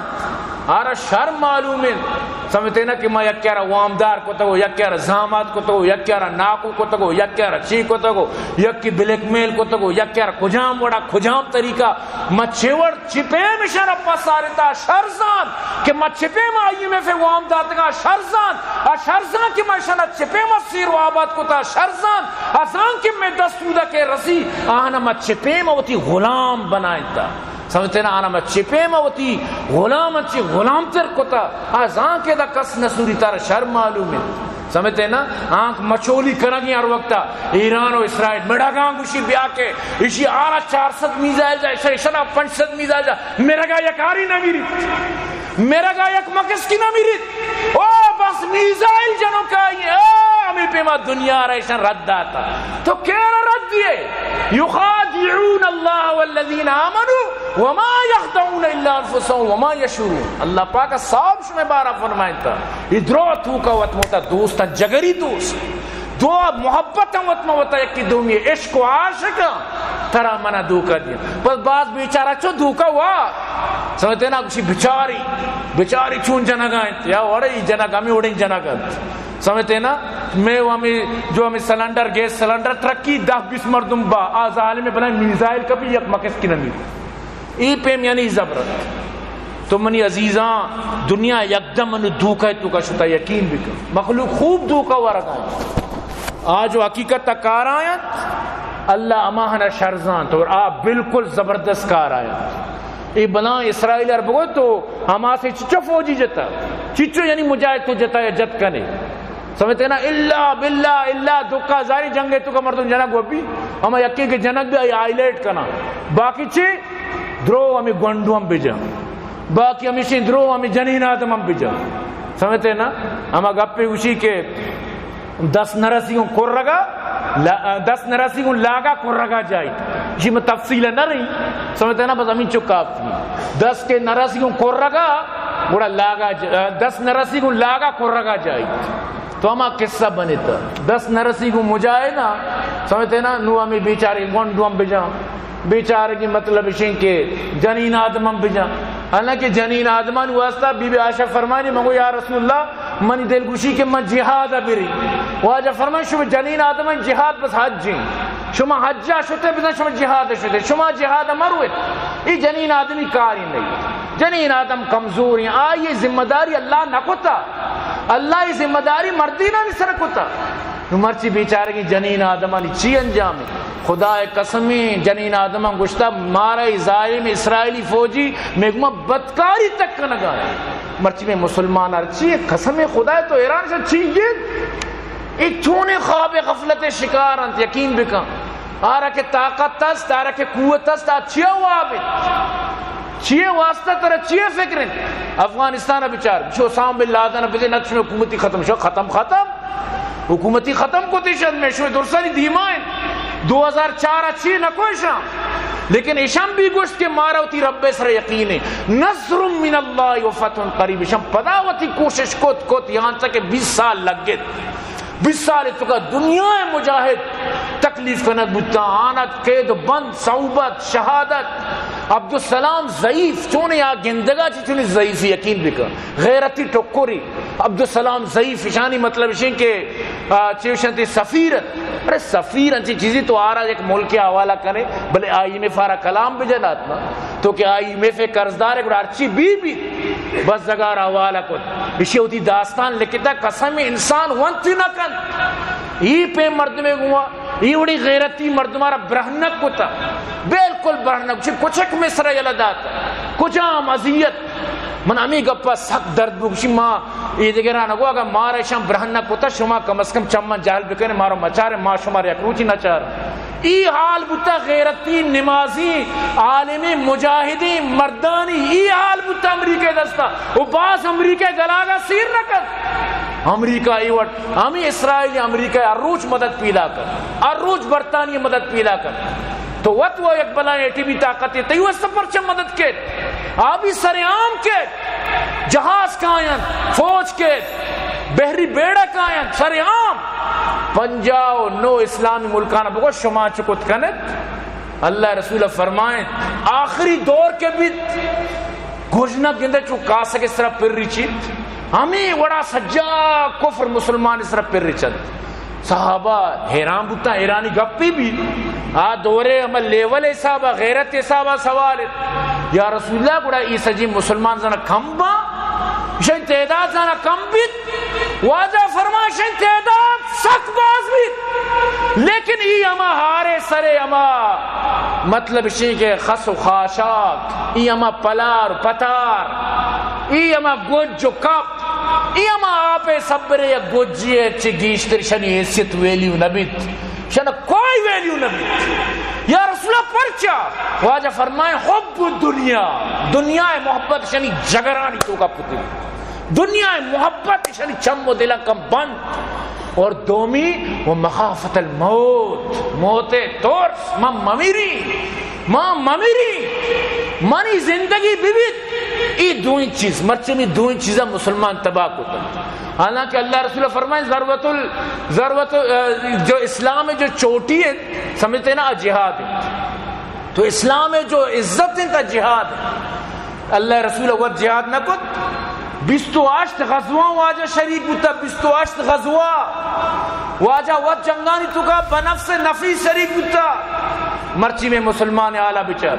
آرا شر معلوم انت۔ سمجھتے نا کہ ما یکے را وامدار کتگو، یکے را زامات کتگو، یکے را ناکو کتگو، یکے را چی کتگو، یکی بلیک میل کتگو، یکے را کجام وڑا کجام طریقہ، ما چے وڑ چی پیم اشانا پسارتا شرزان کہ ما چی پیم آئی ایم ایف وام داتگا شرزان، آ شرزان کہ ما اشانا چی پیم سیر و آباد کتا شرزان، آ زان کہ میں دستودا کے رسی، آہانا ما چی پیم وتی غلام بنائنتا۔ سمجھتے نا؟ آنا ما چہ پیما وتی غلام انچی غلام تر کتا۔ آ زان کہ دا کس نہ سوری، تارا شر معلوم ہے۔ سمجھتے نا؟ آنکھ مچولی کنگی ہر وقتا۔ ایران و اسرائیل مڑگاں گوشی بیا کہ اشی آرا چار سد میزائل جا، اشا، اشنا پنچ سد میزائل جا۔ مرگا یک آری نہ میری۔ مرگا یک مکسکی نہ میری۔ او بس میزائل جنوکائی، او ہمیں پیما دنیا را ایشان رد داتا۔ تو کیرا رد دیے؟ یخادعون اللہ والذین آمنوا وما یخدعون الا انفسهم وما یشعرون۔ اللہ پاک صاحب شمے بارا فرمائنتا، یہ درو توکا وت موتا دوستاں، جگری دوست، دو محبت وت موتا یکی دومی عشق و عاشق، ترا منا دھوکا دیا۔ بس باز بیچارہ چو دھوکا وا۔ سمجھتے نا؟ گوشی بچاری، بچاری چون جنگا انت، یا وڑے ای جنگ، ہمیں وڑیں جنگ انت۔ سمجھتے نا؟ میں وہ ہمیں، جو ہمیں سلنڈر، گیس سلنڈر ٹرکی دہ بیس مردم با، آ ظالم بلائیں میزائل کپی یک مکس کی نمی۔ ای پیم یعنی زبرت۔ تو منی عزیزاں، دنیا یکدم انو دھوکا توکا شتا، یقین بکن۔ مخلوق خوب دھوکا ورگا انت۔ آ جو حقیقت کار آیت، اللہ ہماہنا شرزانت اور آ بالکل زبردست کار آیت۔ اے بلاں اسرائیل ار بگو تو حماس چچو فوجی جتا، چچو یعنی مجاہد تو جتا یا جت کنے۔ سمجھتے نا؟ الا باللہ، الا دکا زاری جنگ توکا مردم جنگ وبی، ہما یکی کہ جنگ بھی آئی ہائی لائٹ کنا۔ باقی چی؟ درو ہمیں گونڈو ہم بجا۔ باقی ہمیشی درو ہمیں جنین آدم ہم بجا۔ سمجھتے نا؟ ہما گپے گوشی کہ دست نرسی گوں کرگا، لا-، دست نرسی گوں لاگا کرگا جائیت۔ جی میں تفصیل نہ رہی، سمجھتے نا، بس ہمیں چو کافی۔ دست کے نرسی گوں کرگا، گڑا لاگا ج-، دست نرسی گوں لاگا کرگا جائیت۔ تو ہما قصہ بنتا۔ دست نرسی گوں مجاہد نا، سمجھتے نا، نو ہمیں بیچارے گونڈو ہم بجا۔ بیچارگی مطلب اشیں کہ جنین آدم ہم بجا۔ حالانکہ جنین آدمانی واسطہ بی بی عائشہ فرمانی، من گو یا رسول اللہ، منی دل گوشی کہ من جہاد ء بری۔ واجہ فرمائے، شما جنین آدم جہاد بس حج ہیں۔ شما حجا شتے بزاں، شما جہاد شتے، شما جہاد مروت۔ اے جنین آدمی کاری نہیں۔ جنین آدم کمزور ہیں، آئی ذمہ داری اللہ نہ کتا۔ اللہ ذمہ داری مردینانی سر کتا۔ نو مرچی بیچارگی جنین آدمانی چی انجام ہے؟ خدا قسمیں جنین آدمان گوشتا، مارا ای ظالم اسرائیلی فوجی میگما بدکاری تک کنگا ہے۔ مرچی میں مسلمان ہرچی ہے، قسم خدا ہے تو ایران سے چی گید؟ اے چونیں خواب غفلت شکار انت، یقین بکن۔ آرا کہ طاقت است، آرا کہ قوت است، آ چیا واب انت؟ چیے واسطہ ترا چیے فکر انت؟ افغانستان بچار، چو اسامہ بن لادن بزے نہ چو حکومتی ختم شو، ختم، ختم۔ حکومتی ختم کو تیشن میں شو درسانی دیما انت۔ دو ہزار چار چی نہ کوشاں۔ لیکن ایشان بھی گوشت کہ مارا وتی رب سر یقین ہے۔ نصر من اللہ و فتح قریب۔ ایشان پدا وتی کوشش کت، کت، یہاں تک کہ بیس سال لگ گئے۔ بیس سال توکا دنیا مجاہد تکلیف کنگ بوتا، آنت قید و بند، صعوبت، شہادت۔ عبدالسلام ضعیف، چونے آ گندگا چی چونی ضعیفی یقین بکن۔ غیرتی ٹکری۔ عبدالسلام ضعیف، اشانی مطلب اشیں کہ، آ، چے اشنتی سفیر۔ ارے سفیر انچی چیزی تو آرا یک ملک حوالہ کنے، بلے آئی ایم ایف آرا کلام بجنات نا۔ تو کہ آئی ایم ایف قرضدار ہے، گڑا ہرچی بی بی، بس زگار حوالہ کت۔ اشی وتی داستان لکھتا، قسم انسان ونت نہ کنت۔ ای پہ مردمے گوا، ای وڑی غیرتی مردمارا برہنک کتا۔ بالکل برہنک، چی کچک مصر یلہ دات۔ کجام اذیت؟ من ہمیں گپا سک درد بگشی، ما اے دگران گو، اگر مارا اشان برہنک کتا، شما کم از کم چمن جہل بکنے، مارا مچارے، ما شما یک روچی نچار۔ ای حال بوتا غیرتی، نمازی، عالمی، مجاہدی، مردانی، ای حال بوتا امریکہ دستا۔ و باز امریکہ گلاگا سیر نہ کت۔ امریکہ ای وقت، ہمیں اسرائیل امریکہ ہر روچ مدد پیدا کت، ہر روچ برطانیہ مدد پیدا کت۔ تو وت وہ یک بلائیں ایٹمی طاقت ہے، تئی واسطہ پرچہ مدد کت؟ آبی سر عام کت، جہاز کاینت، فوج کت، بحری بیڑہ کاینت، سر عام۔ پنجاہ و نو اسلامی ملکان بگو شما چکت کنت۔ اللہ رسول فرمائیں، آخری دور کے بیت، گوجنا گندے چو کاسک سرا پر ریچیت، ہمیں وڑا سجا کفر مسلمان سرا پر ریچت۔ صحابہ حیران بوتا، ایرانی گپی بھی۔ آ دورے ہم لیول حسابا، غیرت حسابا سوال ہے۔ یا رسول اللہ، گڑا ای سجی مسلمان زنا کم با؟ شاید تعداد زنا کم بیت؟ واجہ فرمائشن تعداد سک باز بیت، لیکن ای ہما ہارے سرے ہما، مطلب شی کہ خس و خاشاک، ای ہما پلار پتار، ای ہما گج و کپ، ای ہما آپ سبرے یا گجی ہے، چی گیشتر شنی حیثیت ویلیو نبیت، شن کوئی ویلیو نبیت۔ یا رسول اللہ پرچا؟ واجہ فرمائے، حب الدنیا، دنیا محبت شنی جگرانی توکا پتی۔ دنیا ءِ محبت ایشانی چم و دلاں کم بند۔ اور دومی، و مخافت الموت، موت ءِ ترس، من ممیری، من ممیری، منی زندگی ببیت۔ ای دوئیں چیز، مرچی می دوئیں چیزاں مسلمان تباہ کتنت۔ حالانکہ اللہ رسول فرمائے، ذروۃ ال-، ذروۃ ال-، جو اسلام ءِ جو چوٹی ہے، سمجھتے نا، جہاد ہے۔ تو اسلام ءِ جو عزت انت، جہاد انت۔ اللہ ءِ رسول ءَ وت جہاد نہ کت؟ بیست و ہشت غزواں واجہ شریک بوتا، بیست و ہشت غزوہ۔ واجہ وت جنگانی توکا بنفس نفیس شریک بوتا۔ مرچی میں مسلمان حالا بچار۔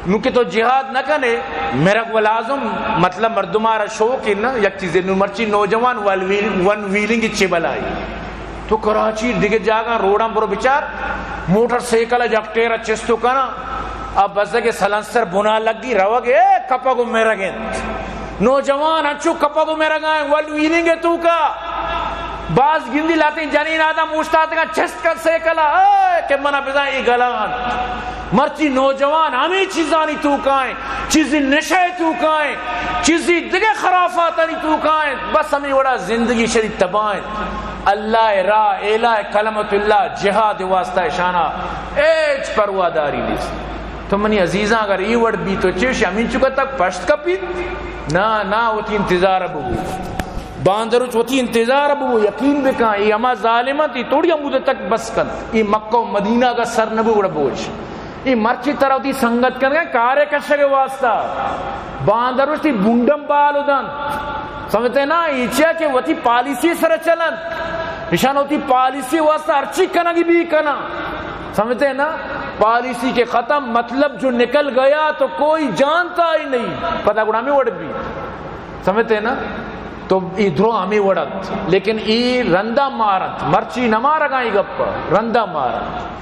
نوں کہ تو جہاد نہ کنے، مرگ و لازم، مطلب مردمارا شوق ہے نا، یک چیزے۔ نوں مرچی نوجوان ون ویل-، ون ویلنگ چے بلائی۔ تو کراچی دگہ جاگہ روڈاں برو بچار، موٹر سائیکل ءَ یک ٹیرا چست و کناں، آ بزگ ءِ سلنسر بنا لگی، روگ ءَ، اے کپگ و مرگ انت۔ نوجوان انچو کپگ و مرگ ءَ انت، ول ویلنگ ءِ توکا۔ باز گندی لاتیں جنین آدم اوشتاتگاں چست کن سائیکل ءَ، اے کہ منا بزاں اے گلا انت۔ مرچی نوجوان ہمے چیزانی توکا انت، چیزی نشہ ءِ توکا انت، چیزی دگہ خرافاتانی توکا انت، بس ہمے وڑا زندگی شری تباہ انت۔ اللہ ءِ راہ، اعلاء کلمۃ اللہ، جہاد ءِ واسطہ اشانا ہچ پرواہ داری نیست۔ تو منی عزیزاں، اگر اے وڑ بیت تو چش ہمینچکا تک پشت کپیت؟ نا، نا، وتی انتظار بگو۔ باندروچ وتی انتظار بگو، یقین بکن، اے ہما ظالم انت، اے توڑی ہمود تک بس کنت۔ اے مکہ و مدینہ اگاں سر نبو گڑا بوش۔ اے مرچی ترا وتی سنگت کنگا کارے کشگ ءِ واسطہ۔ باندروچ تی بنڈم بال دنت۔ سمجھتے نا؟ اے چیا کہ وتی پالیسی سر چلنت۔ اشان وتی پالیسی واسطہ ہرچی کنگی بی کناں۔ سمجھتے ہیں نا؟ پالیسی کے ختم، مطلب جو نکل گیا تو کوئی جانتا ہی نہیں۔ پدا گڑا ہمیں وڑ بی۔ سمجھتے ہیں نا؟ تو ای درو ہمیں وڑت، لیکن ای رندا مارت، مرچی نہ مارگاں ای گپ، رندا مارت۔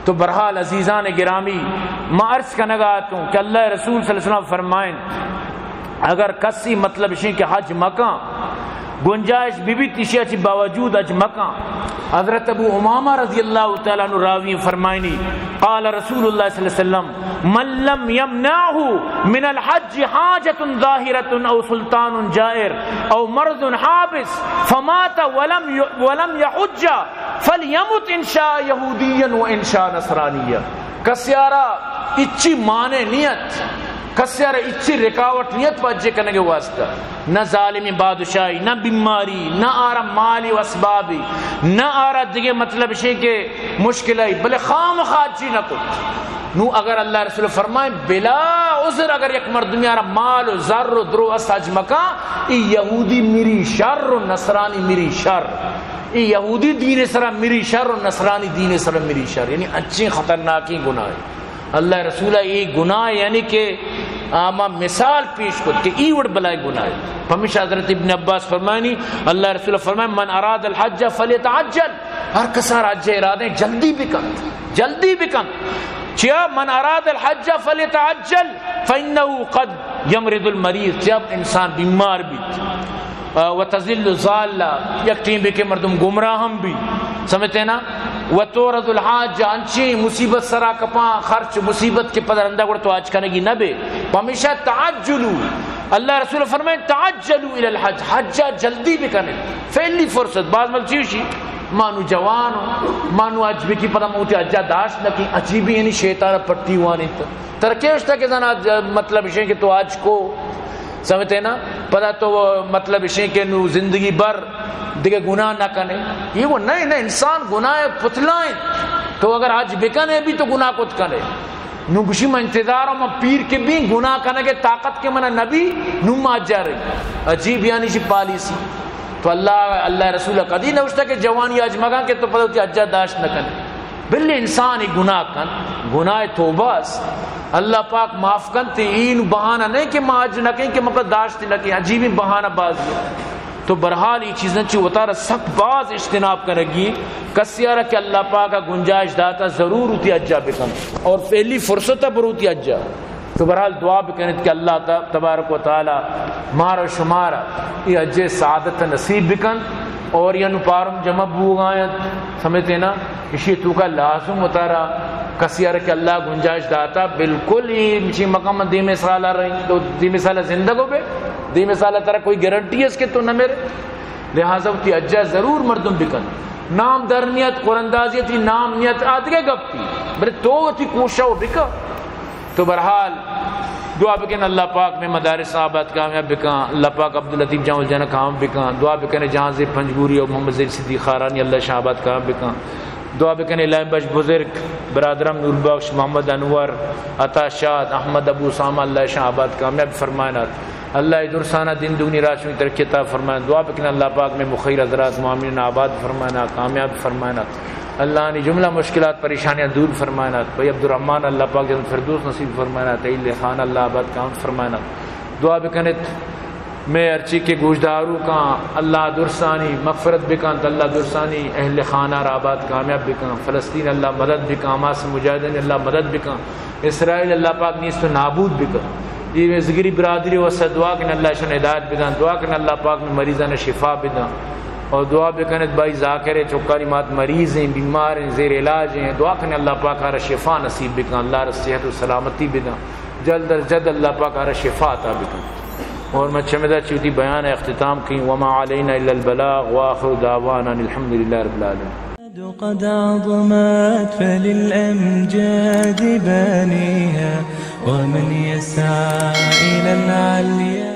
تو بہرحال عزیزان گرامی، ما عرض کنگا اتوں کہ اللہ رسول صلی اللہ علیہ وسلم فرمائیں، اگر کسی مطلب اشیں کہ حج مکاں، گنجائش بی بیت اشیا چی باوجود حج مکاں۔ حضرت ابو امامہ رضی اللہ تعالی عنہ راوی فرمائنی، قال رسول اللہ صلی اللہ علیہ وسلم، من لم يمنعه من الحج حاجة ظاهرة أو سلطان جائر أو مرض حابس فمات ولم ي-، ولم يحج فليمت إن شاء يهوديا وإن شاء نصرانيا۔ کسیارا اچی مانے نیت، کسیارا اچی رکاوٹ نیت پہ حج کنگے واسطہ۔ نہ ظالمی بادشاہی، نہ بیماری، نہ آرا مالی و اسبابی، نہ آرا دگے مطلب شے کہ مشکل آئی، بلے خام خواہ حجی نہ کت۔ نو اگر اللہ رسول فرمائیں، بلا عذر اگر یک مردمی آرا مال و زر و درو است حج مکان، ای یہودی میری شر و نصرانی میری شر۔ ای یہودی دین سرا میری شر و نصرانی دین سرا میری شر۔ یعنی اچیں خطرناکیں گناہ۔ اللہ رسول ای گناہ یعنی کہ آما مثال پیش کت کہ ای وڑ بلائیں گناہ۔ پمیشا حضرت ابن عباس فرمانی، اللہ رسول فرمائے، من اراد الحج فلیتعجل، ہر کسا حج ارادہ جلدی بکنت، جلدی بکنت۔ چیا؟ من اراد الحج فلیتعجل فإنه قد يمرض المريض، چیا؟ انسان بیمار بیت۔ آ، وتضل الضالة، یک ٹیم بی کہ مردم گمراہ ہم بی، سمجھتے نا؟ وتعرض الحاجة، انچیں مصیبت سرا کپاں، خرچ مصیبت کے پد رندا گڑا تو حج کنگی نہ بے۔ پمیشا تعجلوا، اللہ رسول فرمائے، تعجلوا إلى الحج، حجا جلدی بکنے، فعلی فرصت۔ باز مل چیوشی، مانو جوان ہو، مانو حج بکی پدا موتی حجا داشت نکی، عجیبی یعنی شیطان پٹی وانی۔ ترکیشتا کہ زنا ج-، مطلب اشیں کہ تو حج کو، سمجھتے نا؟ پدا تو مطلب اشیں کہ نو زندگی بھر دگہ گناہ نہ کنے۔ یہ وہ نہیں، نہ، انسان گناہ پتلائیں۔ تو اگر حج بکنے بھی تو گناہ کت کنے۔ نو گشی من انتظار ہوں، من پیر کے بھی گناہ کنگے طاقت کے منا نبی، نو ما جا رہی۔ عجیب یعنی شی پالیسی۔ تو اللہ، اللہ رسول کدی نہ اشتا کہ جوانی حج مگا کہ تو پدا وتی حجا داشت نہ کنے۔ بلے انسان ای گناہ کن، گناہ توبہ است۔ اللہ پاک معاف کنت، این بہانہ نہیں کہ ما حج نہ کیں کہ مکہ داشت نہ کیں، عجیبی بہانہ بازی۔ تو بہرحال ای چیزاں چی وتارا سک باز اجتناب کنگی، کسیارا کہ اللہ پاک گنجائش داتا ضرور وتی حجا بکن اور فعلی فرصت برو وتی حجا۔ تو بہرحال دعا بکنت کہ اللہ تا-، تبارک و تعالی مارا و شمارا ای حج سعادت نصیب بکن اور ینو پارم جمع بوگایت، سمجھتے نا؟ اشی توکا لازم وتارا کسی ار کہ اللہ گنجائش داتا، بالکل ای مچی مقام دیمے سالا رہی، تو دیمے سالا زندگ ہو بے، دیمے سالا ترا کوئی گارنٹی اس کہ تو نہ مرے؟ لہذا وتی حجا ضرور مردم بکن۔ نام در نیت، قرآن اندازی تی نام نیت، آدگہ گپی، بلے تو وتی کوشش و بکن۔ تو بہرحال دعا بکن اللہ پاک میں مدارس آباد کامیاب بکن، اللہ پاک عبداللطیف جان الجنہ کام بکن، دعا بکن جہاں زی پنجگوری اور محمد زی صدیق خارانی اللہ شاہ آباد کامیاب بکن، دعا بکن الہی بخش بزرگ برادرم نور بخش، محمد انور، عطا شاد، احمد ابو اسامہ اللہ شاہ آباد کامیاب فرمائنات۔ اللہ ای درسانا دین دگنی راہ چونی ترقی عطا فرمائنات۔ دعا بکن اللہ پاک میں مخیر حضرات معاملین آباد فرمائنات، کامیاب فرمائنات۔ اللہ آنی جملہ مشکلات پریشانیاں دور فرمائنات۔ بھائی عبدالرحمن اللہ پاک جنت فردوس نصیب فرمائنات، اہل خانہ اللہ آباد کام فرمائنات۔ دعا بکنت میں ہرچی کہ گوشدارو کان اللہ درسانی مغفرت بکنت، اللہ درسانی اہل خانہ را آباد کامیاب بکن، فلسطین اللہ مدد بکن، حماس مجاہدین اللہ مدد بکن۔ اسرائیل اللہ پاک نیست و نابود بکن۔ یہ زگری برادری واسطہ دعا کن اللہ اشان ہدایت بدن، دعا کن اللہ پاک میں مریضان شفا بدن۔ اور دعا بکنت بھائی ذاکر چکانی مات مریض ہیں، بیمار ہیں، زیر علاج ہیں، دعا کن اللہ پاک ہر شفا نصیب بکن، اللہ ہر صحت و سلامتی بدن، جلد از جلد اللہ پاک ہر شفا عطا بکن۔ اور میں چمدا چوتی بیان اختتام کی، وما علینا الا البلاغ، وآخر دعوانا ان الحمد لله رب العالمين۔ قد عظمت فللأمجاد بانيها، ومن يسعى إلى العليا